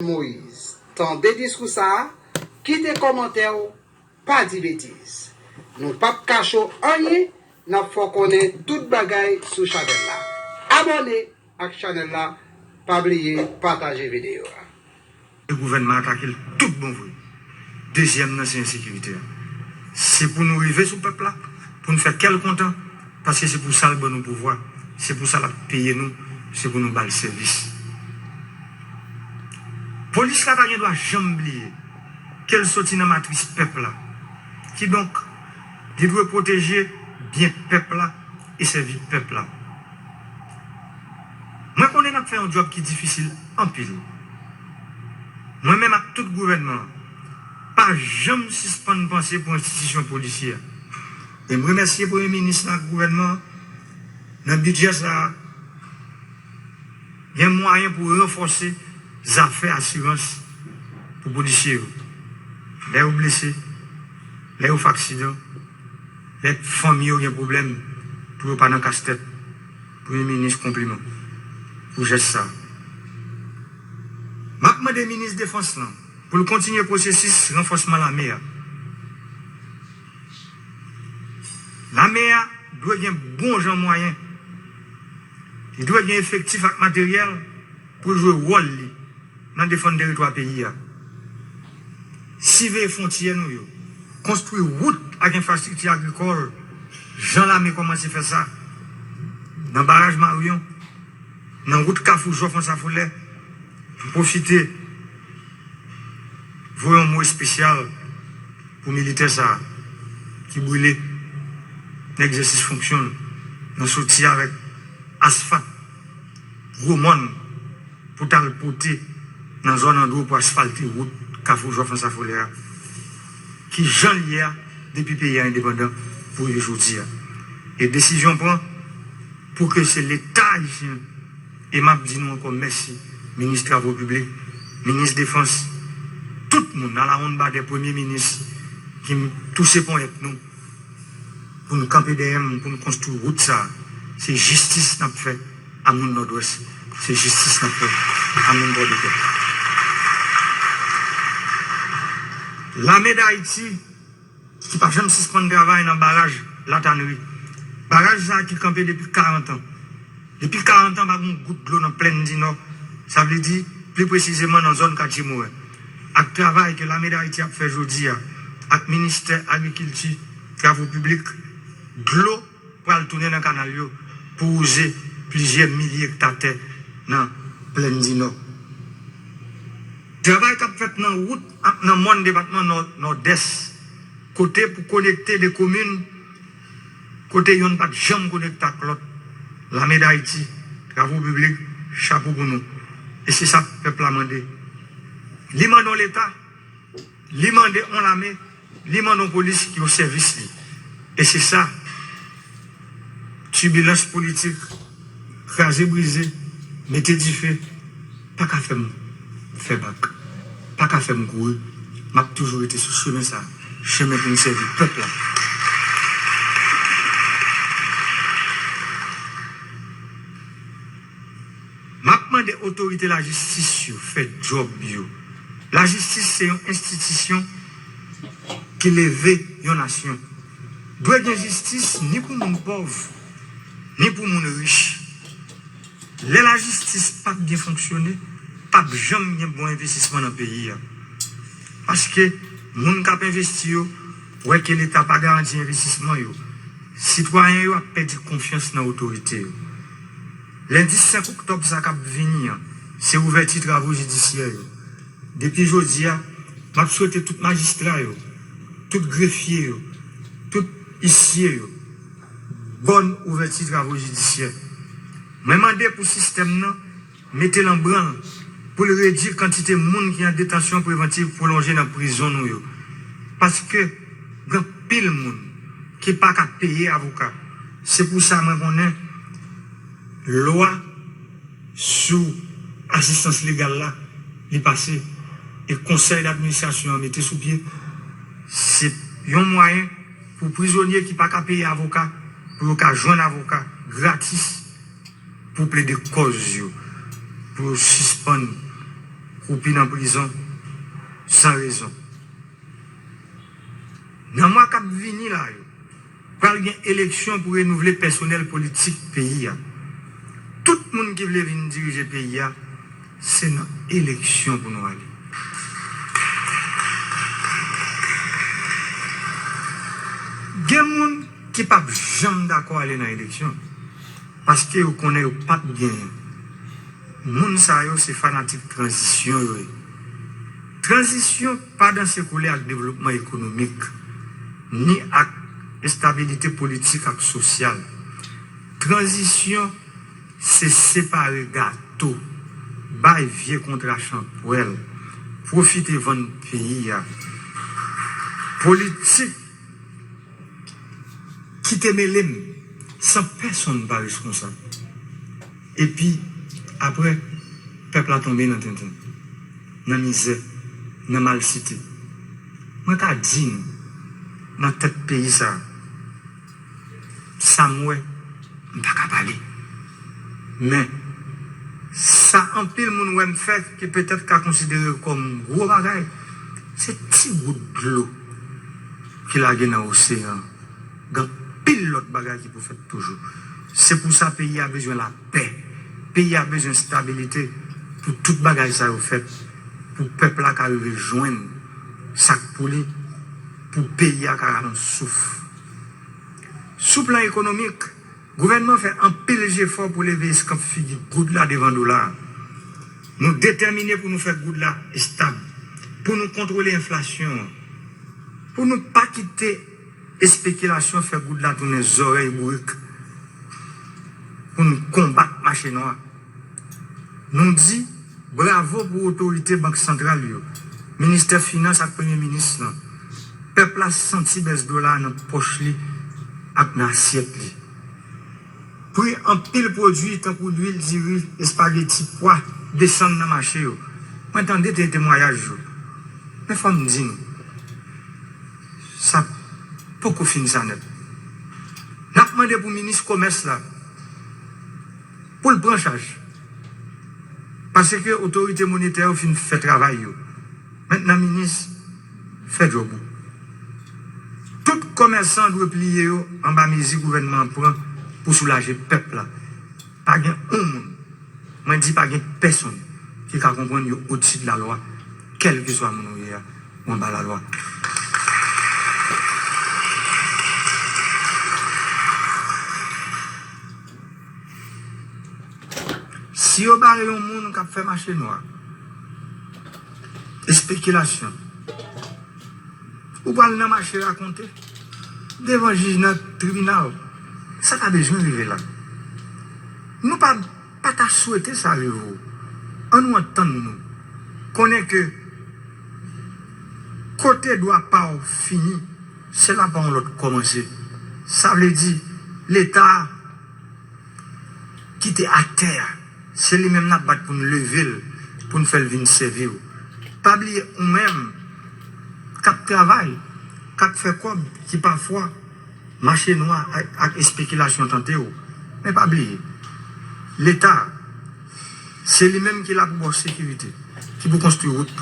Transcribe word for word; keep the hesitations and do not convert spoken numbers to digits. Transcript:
Moïse. Tande diskou sa a, kite kòmantè w, pa di betiz. Nou p ap kache w anyen, n ap fè w konnen tout bagay sou chanèl la. Abòne ak chanèl la, pa bliye pataje videyo a. E gouvènman atake l tout bon vre. Dezyèm nan se ensekirite a. Se pou nou rive sou pèp la, pou n fè kè l kontan, paske se pou sa l ban nou pouvwa, se pou sa l ap peye nou, se pou nou ba l sèvis. Polis la pa gen dwa janm bliye ke l soti nan matris pèp la. Kidonk, li dwe pwoteje byen pèp la e sèvi pèp la. Mwen konnen n ap fè yon djòb ki difisil anpil. Mwen menm ak tout gouvènman an, pa janm sispann panse pou enstitisyon polisyè a. E m remèsye Premye Minis lan ak gouvènman an, nan bidjè sa a, gen mwayen pou ranfòse zafè asirans pou polisye yo. Lè yo blese, lè yo fè aksidan, lè fanmi yo gen pwoblèm, pou yo pa nan kastèt. Premye Minis, konpliman pou jès sa a. M ap mande Minis Defans lan pou l kontinye pwosesis ranfòsman lame a. Lame a dwe gen bon jan mwayen. Li dwe gen efektif ak materyèl pou l jwe wòl li nan defann teritwa peyi a. Siveye fwontyè nou yo, konstwi wout ak enfrastrikti agrikòl, jan lame kòmanse fè sa nan baraj Marion, nan wout Kafou Jòf Ansa Folè. M pwofite voye yon mo espesyal pou militè sa a ki brile nan egzèsis fonksyon l, nan soti avèk asfalt gwo mòn pou t al pote nan zòn Andro pou asfalte wout Kafou Jòf Ansa Folè a, ki jan l ye a depi peyi a endepandan pou rive jodi a. E desizyon pran pou ke se Leta ayisyen, e m ap di nou ankò mèsi, Minis Travo Piblik, Minis Defans, tout moun, alawonnbadè Premye Minis ki touse ponyèt nou, pou n kanpe dèyè m, pou n konstwi wout sa a. Se jistis n ap fè a moun Nòdwès. Se jistis n ap fè a moun Pòdepè. Lame Dayiti ki pa janm sispann travay nan baraj Latanri. Baraj sa a ki kanpe depi karant an. Depi karant an, pa gen yon gout dlo nan Plèn di Nò, sa vle di, pli presizeman nan zòn Katye Moren. Ak travay ke Lame Dayiti ap fè jodi a, ak Ministè Agrikilti, Travo Piblik, dlo pral tounen nan kanal yo pou wouze plizyè milye ekta tè nan Plèn di Nò. Travay k ap fèt nan wout ak nan mòn depatman Nò-, Nòdès, kote pou konekte de komin, kote yonn pa t janm konekte ak lòt. Lame Dayiti, Travo Piblik, chapo pou nou. E se sa pèp la mande. Li mande yon Leta, li mande yon lame, li mande yon polis ki o sèvis li. E se sa, tibilans politik, kraze brize, mete dife, pa ka fè m fè bak, pa ka fè m kouri. M ap toujou rete sou chemen sa a, chemen pou m sèvi pèp la. M ap mande otorite lajistis yo fè djòb yo. Lajistis se yon enstitisyon ki leve yon nasyon. Dwe gen jistis ni pou moun pòv, ni pou moun rich. Lè lajistis p ap byen fonksyone, p ap janm gen bon envestisman nan peyi a. Paske moun k ap envesti yo wè ke Leta pa garanti envestisman yo. Sitwayen yo ap pèdi konfyans nan otorite yo. Lendi senk oktòb sa k ap vini an, se ouvèti travo jidisyè yo. Depi jodi a, m ap swete tout majistra yo, tout grefye yo, tout isye yo, bòn ouvèti travo jidisyè. Mwen mande pou sistèm nan mete l an branl pou l redui kantite moun ki an detansyon prevantiv pwolonje nan prizon nou yo. Paske gen anpil moun ki pa ka peye avoka. Se pou sa mwen konnen lwa sou asistans legal la, li pase, e konsèy dadministrasyon an mete sou pye, se yon mwayen pou prizonye ki pa ka peye avoka, pou yo ka jwenn avoka gratis pou plede kòz yo, pou yo sispann Koupi nan prizon san rezon. Nan mwa k ap vini la yo, pral gen eleksyon pou renouvle pèsonèl politik peyi a. Tout moun ki vle vin dirije peyi a, se nan eleksyon pou nou ale. Gen moun ki p ap janm dakò ale nan eleksyon, paske yo konnen yo p ap genyen. Moun sa yo se fanatik tranzisyon yo ye. Tranzisyon pa danse koulè ak devlopman ekonomik, ni ak estabilite politik ak sosyal. Tranzisyon se separe gato, bay vye kontra chanpwèl, pwofite vann peyi a. Politik kite mele m san pèsonn pa reskonsab. Epi, apre, pèp la tonbe nan tenten, nan mizè, nan malsite. Mwen ka di nou, nan tèt peyi sa a, sa m wè, m pa ka pale. Men, sa anpil moun wè m fè, ke petèt ka konsidere kòm gwo bagay, se ti gout dlo ki lage nan oseyan an. Gen anpil lòt bagay ki pou fèt toujou. Se pou sa peyi a bezwen lapè. Peyi a bezwen stabilite pou tout bagay sa yo fèt, pou pèp la ka rive jwenn sa k pou li, pou peyi a ka rale yon souf. Sou plan ekonomik, gouvènman fè anpil jefò pou leve eskanp figi goud la devan dola a. Nou detèmine pou nou fè goud la estab, pou nou kontwole enflasyon an, pou nou pa kite espekilasyon fè goud la tounen zòrèy bourik, pou nou konbat mache nwa. Nou di bravo pou otorite Bank Santral yo, Ministè Finans ak Premye Minis lan. Pèp la santi bès dola a nan pòch li ak nan asyèt li. Pri anpil pwodui tankou lwil, diri, espageti, pwa desann nan mache yo. Mwen tande te temwayaj yo. Men fò m di nou, sa poko fini sa nèt. N ap mande pou minis komès la, pou l pran chaj. Paske otorite monetè yo fin fè travay yo. Mentnan minis, fè djòb ou. Tout komèsan dwe pliye yo anba mezi gouvènman an pran pou soulaje pèp la. Pa gen yon moun, mwen di pa gen pèsonn ki ka konprann yo odsi de lalwa, kèlkeswa moun ou ye a, ou anba lalwa. Si yo bare yon moun k ap fè mache nwa, espekilasyon, ou pral nan mache rakonte devan jij nan tribinal. Sa pa bezwen rive la. Nou pa, pa ta swete sa rive w. An nou antann nou. Konnen ke kote dwa pa w fini, se la pa yon lòt kòmanse. Sa vle di, Leta a ki te atè a, se li menm n ap bat pou n leve l, pou n fè l vin sèvi w. Pa bliye ou menm k ap travay, k ap fè kòb, ki pafwa mache nwa ak, ak espekilasyon tante w. Men pa bliye, Leta, se li menm ki la pou ba w sekirite, ki pou konstwi wout,